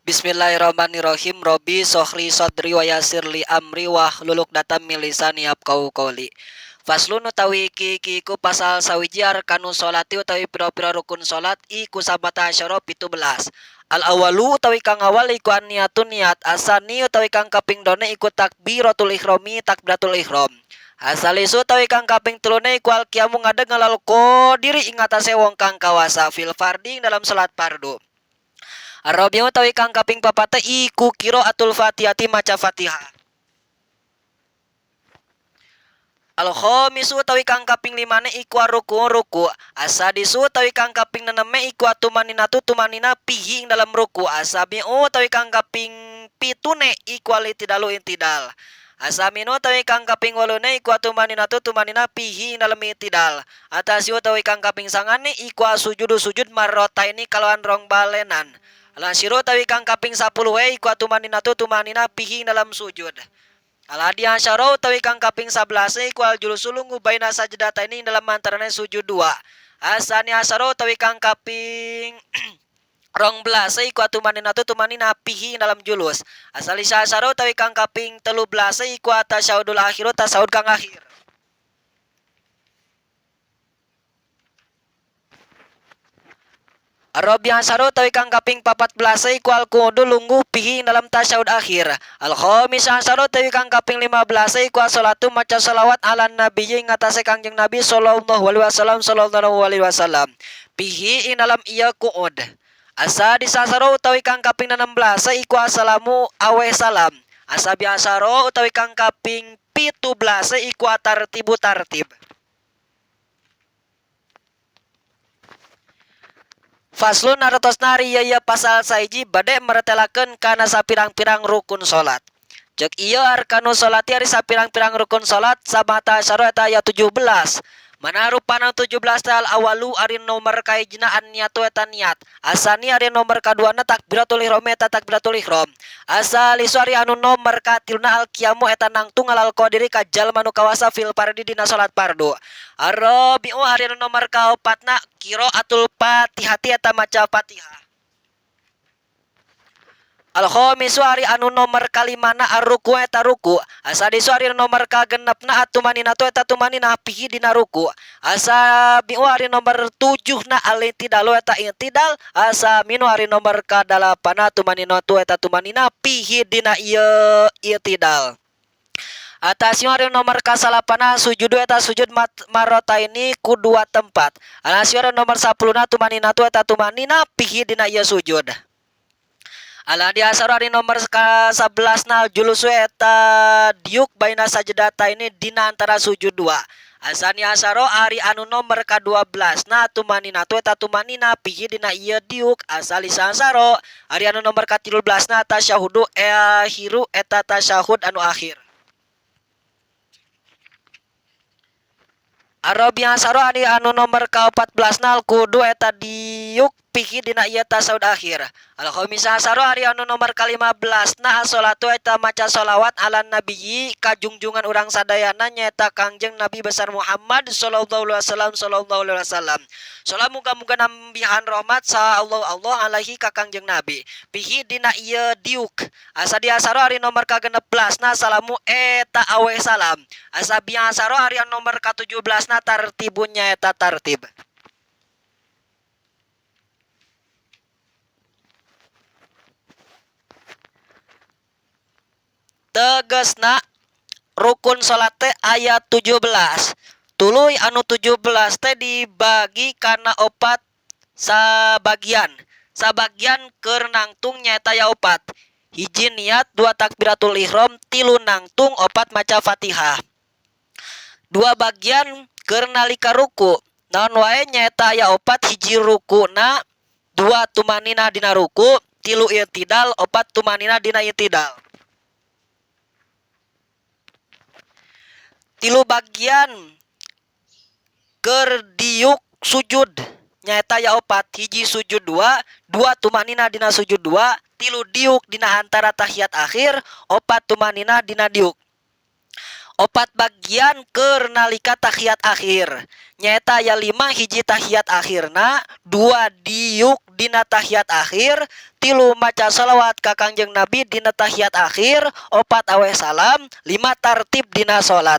Bismillahirrahmanirrahim Robbi shrahli sadri wa yassirli amri wahlul 'uqdatam min lisani yafqahu qouli. Faslun utawi iki iki iku pasal sawiji arkanu sholati utawi pira-pira rukun salat iku sabata asyara 17. Al awalu utawi kang awal iku an-niyatu niat, asani utawi kang kaping done iku takbiratul ihrami takbiratul ihram. Asalisu utawi kang kaping telune iku al qiyamu ngadeg ngalal qadiri ing atase wong kang kawasa fil fardhi ing dalam salat fardu. Arrabi'u utawi kang kaping papate iku qiraatul Fatihati maca Fatihah. Al khamisu utawi kang kaping limane iku arruku ruku. Asadisu utawi kang kaping neneme iku atumaninatu tumanina fihi ing dalam ruku. Asabi'u utawi kang kaping pitune iku al-i'tidalu i'tidal. Asaminu utawi kang kaping wolune iku atumaninatu tumanina fihi ing dalem i'tidal. Atasiu utawi kang kaping sangane iku asujudu sujud marrotaini kalawan rong balenan. Al-asyiru utawi kang kaping 10 iku atumaninatu tumanina fihi ing dalam sujud. Al-hadi asyara utawi kang kaping 11 iku al-julusu lungguh baina sajdataini ing dalam antarane sujud dua. Asani asyara utawi kang kaping 12 iku atumaninatu tumanina fihi ing dalam julus. Asalisa asyara utawi kang kaping 13 iku atasyahudul akhiru tasyahud kang akhir. Arabi asyara utawi kang kaping 14 iku al-qu'udu lungguh fihi ing dalam tasyahud akhir. Al-khamis asyara utawi kang kaping 15 iku as-salatu maca selawat ala nabiyyi ing atase Kangjeng Nabi sallallahu alaihi wasallam sallallahu alaihi wasallam. Fihi ing dalam ieu qu'ud. Asa disasaro utawi kang kaping 16 iku assalamu aweh salam. Asa biasaro utawi kang kaping 17 iku atartibu tartib. Faslun artosna ari ieu pasal sahiji bade meretelakeun kana sapirang-pirang rukun salat. Ceuk ieu arkanu salati ari sapirang-pirang rukun salat sabata asyara eta aya 17. Mana rupana 17 teh al awalu ari nomor kahijina an niatu eta niat. Asani ari nomor kaduana takbiratul ihram eta takbiratul ihram. Asalisu ari anu nomor katiluna al qiyamu eta nangtung alal qadiri ka jalma nu kawasa fil fardi dina salat fardu. Arrabi'u ari anu nomor kaopatna qiraatul Fatihati eta maca Fatihah. Al khamisu ari anu nomor kalimana arruku eta ruku. Asadisu ari nomor kagenepna atumaninatu eta tumanina fihi dina ruku. Asabi'u ari nomor tujuhna al-i'tidalu eta i'tidal. Asaminu ari nomor kadalapana tumaninatu eta tumanina fihi dina ieu i'tidal. Atasiu ari nomor kasalapana sujudu eta sujud marrotaini ku dua tempat. Alasiu ari nomor 10na tumaninatu eta tumanina fihi dina ieu sujud. Al hadi asyara ari nomor ka-11 na julusu eta diuk baina sajdataini dina antara sujud dua. Asani asyara ari anu nomor ka-12 na tumaninatu eta tumanina fihi dina ieu diuk. Asalisa asyara ari anu nomor ka-13 na tasyahudu akhiru eta tasyahud anu akhir. Arabi asyara ari anu nomor ka-14 na al-qu'udu eta diuk fihi dina ieu tasyahud akhir. Al khamisa asyara ari anu nomor ka-15 na as-salatu eta maca sholawat ala nabiyyi ka jungjungan urang sadayana nyaeta Kangjeng Nabi besar Muhammad sallallahu alaihi wasallam sallallahu alaihi wasallam. Salam muga-muga nambihan rahmat saha Allah Allah alaihi ka Kangjeng Nabi. Fihi dina ieu diuk. Asa diasaro ari nomor ka-16 na salamu eta aweh salam. Asa biasaro ari anu nomor ka-17 na tartibun nyaeta tartib. Tegasna rukun salat teh aya 17. Tuluy anu 17 teh dibagi kana opat sabagian. Sabagian keur nangtung nyaeta aya opat. Hiji niat, dua takbiratul ihram, tilu nangtung, opat maca Fatihah. Dua bagian keur nalika ruku. Naon wae nyaeta aya opat, hiji rukuna, dua tumanina dina ruku, tilu i'tidal, opat tumanina dina i'tidal. Tilu bagian keur diuk sujud nyaeta aya opat, hiji sujud dua, dua tumanina dina sujud dua, tilu diuk dina antara tahiyat akhir, opat tumanina dina diuk. Opat bagian keur nalika tahiyat akhir. Nyaeta aya lima, hiji tahiyat akhirna, dua diuk dina tahiyat akhir, tilu maca sholawat ka Kangjeng Nabi dina tahiyat akhir, opat aweh salam, lima tartib dina salat.